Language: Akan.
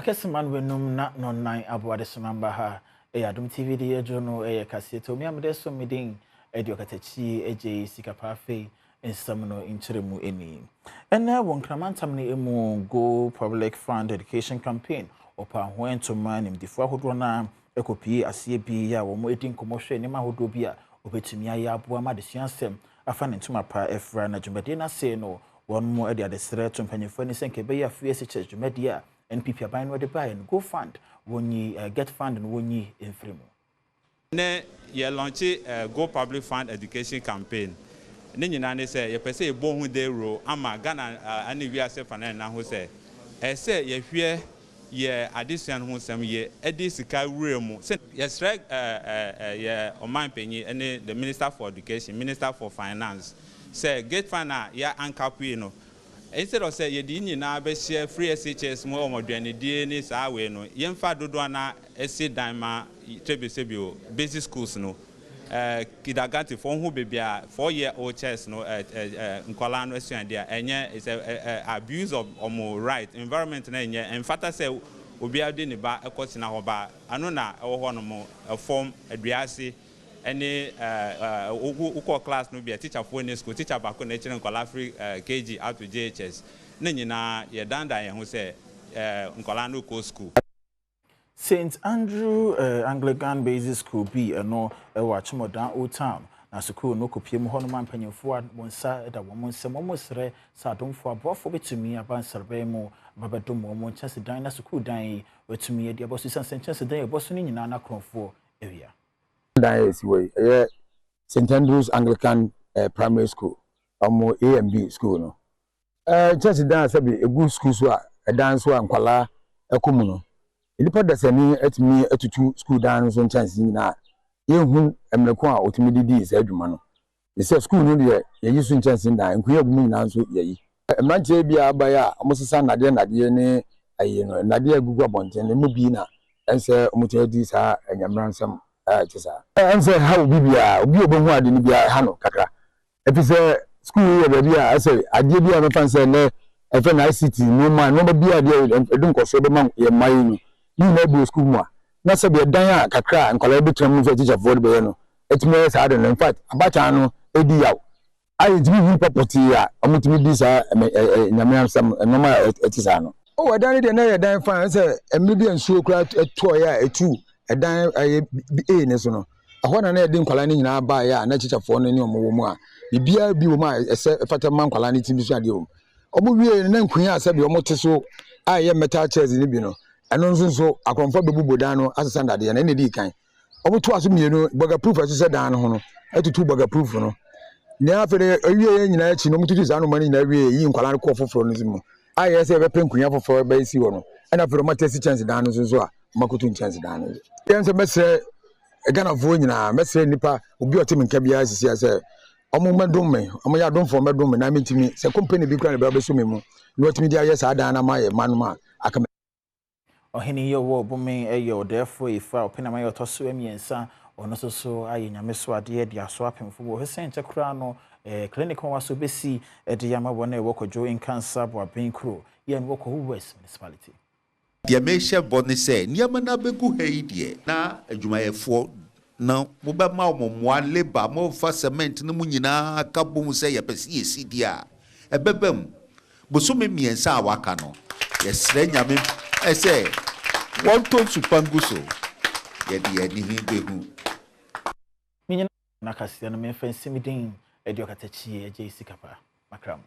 Akɛseman w'anum na nɔnnan aboa adesoma mba ha ɛyɛ Adom TV de yɛ dwo no ɛyɛ kaseɛ tɔ mi a mede so me din ɛde ɔkatakyie agye sika pa afei nsɛm no nkyerɛmu ani. Ɛnɛ wɔ Nkramantam no mu Go Public Fund Education Campaign ɔpa ho ntoma nimdifoɔ ahodoɔ no a ɛkɔpie aseɛ bi a wɔn adi nkɔmmɔ hwɛ nneɛma ahodoɔ bi a wɔbɛtumi ayɛ aboa ma adesua nsɛm afa ne ntoma pa afira. Na dwumadie no ase no, wɔn mo de adesrɛ to mpanyinfoɔ ani sɛ nka ɛbɛyɛ afei SHS dwumadie a NPP aban no de baeɛ no, Go Fund wɔnyi Get Fund no wɔnyi mfiri mu. Ne yɛ launch Go Public Fund Education Campaign ne nyinaa ne sɛ yɛpɛ sɛ yɛbɔ ho dawuro ama Ghana ne wiase fa no nyinaa ho sɛ ɛsɛ yɛhwɛ yɛ adesua no ho nsɛm yɛ ɛde sika wura mu. Sɛ yɛsrɛ yɛ ɔman panyin ne the Minister for Education, Minister for Finance, sɛ Get Fund a yɛ ankapo no, instead of sɛ yɛde nyinaa bɛhyɛ free SHS mu, ɔmɔ aduanedie ne saa wei no, yɛmfa dodoɔ na ɛsi dan ma trebesebio basic schools no, kindergarten fo ho beebi a 4-year old chairs no, nkɔlaa no asuadeɛ a ɛnyɛ is a abuse of ɔmo right environment na ɛnyɛ ɛmfata sɛ obiara de ne ba ɛkɔ tena hɔ ba ano na ɛwɔ hɔ nom ɛfɔm aduase ɛne wokɔ class no bi a teacher foɔ ne school teacher baako na ɛkyerɛ nkɔlaa firi KG up to JHS ne nyinaa. Yɛdandan yɛn ho sɛ nkɔlaa no kɔ school. St Andrew Anglican Basic School bi ɛno ɛwɔ Akyemɔdan Old Town na sukuu no kɔpie mu hɔnom a mpanyinfoɔ a wɔn nsa da wɔn nsam, wɔn srɛ sɛ adomfoɔ aboafoɔ bɛtumi aba nsrabɛn mu aba bɛdom wɔn nkyɛnsedan na sukuu dan yi wɔatumi de abɔ so, esiane sɛ nkyɛnsedan yɛ bɔ so no nyinaa n'akorɔmfoɔ awia. Dan yɛ si wɔ yi ɛyɛ St Andrews Anglican Primary School, ɔmo A and B school no, nkyɛnsedan a sɛbi egu school so a ɛdan so a nkwalaa ɛkɔ mu no, nipa dasani atumi atutu school dan no so nkyɛnse nyinaa. Yɛnhu mmerɛko a otumi de dii saa adwuma no sɛ school no deɛ yɛyi so nkyɛnse dan, nkonnwa egu mu nyinaa nso yɛyi. Mmeranteɛ bi a aba yi a wɔsesa nnadeɛ nnadeɛ ne ayi no, nnadeɛ a egugu abɔnten no mu bi na ɛnsɛ wɔn di saa anyammerɛ nsɛm a ɛte saa. Ɛnsɛ ha obi biara, obi a obehu ade no biara ha no kakra, efi sɛ school yi yɛ baabi a ɛsɛ adeɛ bi a mɛfa sɛ nnɛ ɛfɛ na ICT nneɛma nneɛma bi a deɛ ɛde nkɔsoɔ bɛma yɛn mma yi no ne nyinaa bi wɔ school mu a na sɛbi ɛdan a kakra a nkwadaa bi tena mu nso a teacherfoɔ de bɛyɛ no ɛtumi yɛ saa de no. In fact, abatan no edi yaw a yɛntumi hu nipa pɔtee a wɔtumi di saa ɛmɛ ɛ ɛ nyame asɛm nneɛma a ɛte saa no. O ɛdan no deɛ na yɛ dan fine sɛ mmerɛ bi a nsuo koraa ɛtɔɔeɛ a ɛtu ɛdan ɛyɛ A ne so no, ɛhɔ na na yɛde nkwadaa no nyinaa baeɛ a na teacherfoɔ no ne wɔn wɔ mu a biribiara bi wɔ mu a ɛsɛ ɛfata ma nkwadaa no ti bi so adeɛ wɔ mu. Wɔn wie no na nkonnwa a sɛbi wɔn te so a ɛyɛ metal chairs no bi no, ɛno nso akorɔmfoɔ bɛbubu dan no asesa dadeɛ no. Ɛna ɛdi kan wɔn to aso mmienu burglar proof ɛhyehyɛ dan no ho no, ɛtutu burglar proof no. Nea afei de awie yɛn nyinaa akyi no, wɔn tutu saa nneɛma no nyinaa wie, yi nkwadaa no kɔɔ foforɔ no mu a yɛ sɛ yɛbɛpɛ nkonnwa foforɔ bɛsi hɔ no, ɛna afei wɔn atɛsi kyɛnse dan no nso a wɔn akoto nkyɛnse dan no. Yɛn nso mɛsrɛ Ghanafoɔ nyinaa, mɛsrɛ nipa obi a ɔte me nka biara sisi sɛ wɔn mmɛdom me, wɔn yɛ adomfoɔ mmɛdom me na mentumi sɛ company bi kura ne bɛ bɛso me mu na wɔtumi de ayɛ saa dan no ama yɛ mma no a aka. Ɔhene yi ɔwɔ Ɔbome yɛ ɔdɛɛfoɔ Efa Ɔpenam ayɛ ɔtɔ so mmiɛnsa. Ɔno nso so ayɛ Nyame so adeɛ de aso apemfo wɔ hɔ sɛ nkyɛ koraa no clinic wɔn waso bɛsi de ama wɔn a ɛwɔ Kwadwo Nkansa Boaben kuro yɛn wɔ Kwahu West Municipality. Deɛ mehyɛ bɔ ne sɛ nneɛma no abɛgu ha yi deɛ, na adwumayɛfoɔ na mobɛma wɔn mmoa, labour, momfa cement no mu nyinaa ka bom sɛ yɛpɛ sɛ yɛsi deɛ a ɛbɛba mu. Bosome 3 a waka no, yɛsrɛ Nyame sɛ wɔntɔ nsupa ngu so, yɛde yɛn ani bɛhu. Menyina na kaseɛ no memfa nsi me din adi ɔkatakyie agye sika pa makra mu.